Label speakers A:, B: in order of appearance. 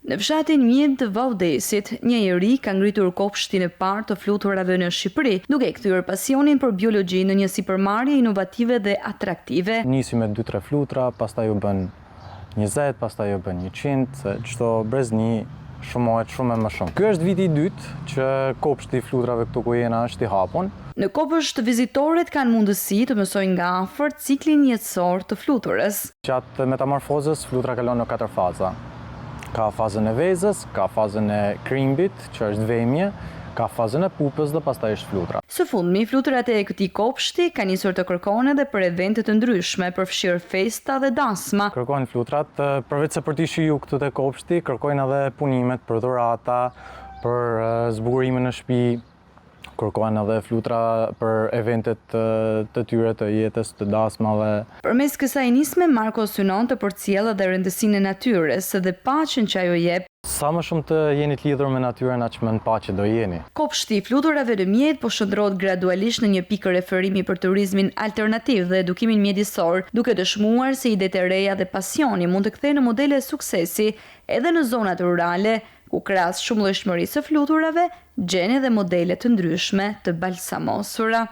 A: Në fshatin Mjedë të Vau-Dejësit, një i ri ka ngritur kopshtin e parë të fluturave në Shqipëri, duke e kthyer pasionin për biologjinë në një sipërmarrje inovative dhe atraktive.
B: Nisi me dy tre flutura, pastaj u bën 20, pastaj u bën 100, se çdo brezni shumohet shumë e më shumë. Ky është viti i dytë që kopshti i fluturave këtu ku jena është i hapun.
A: Në kopsht vizitorët kanë mundësi të mësojnë nga afër ciklin jetësor të fluturës.
B: Gjatë metamorfozës, flutura kalon në katër faza. Ka fazën e vezës, ka fazën e krimbit, që është vemje, ka fazën e pupës dhe pastaj është flutura.
A: Së fundmi, fluturat e këtij kopshti kanë nisur të kërkohen edhe për evente të ndryshme, përfshirë festa dhe dasma.
B: Kërkohen fluturat, përveç se për t'i shiju këtu te kopshti, kërkojnë edhe punimet për dhurata, për zbukurime në shtëpi, kërkohen edhe flutura për eventet të tyre të jetës, të dasmave.
A: Përmes kësaj nisme, Marko synon të përcjellë edhe rëndësinë e natyrës dhe paqen që ajo jep.
B: Sa më shumë të jeni të lidhur me natyrën, aq më në paqe do jeni.
A: Kopshti i fluturave në Mjedë po shndërrohet gradualisht në një pikë referimi për turizmin alternativ dhe edukimin mjedisor, duke dëshmuar se idetë e reja dhe pasioni mund të kthehen në modele suksesi edhe në zonat rurale, ku krahas shumëllojshmërisë së fluturave, gjen edhe modele të ndryshme të balsamosura.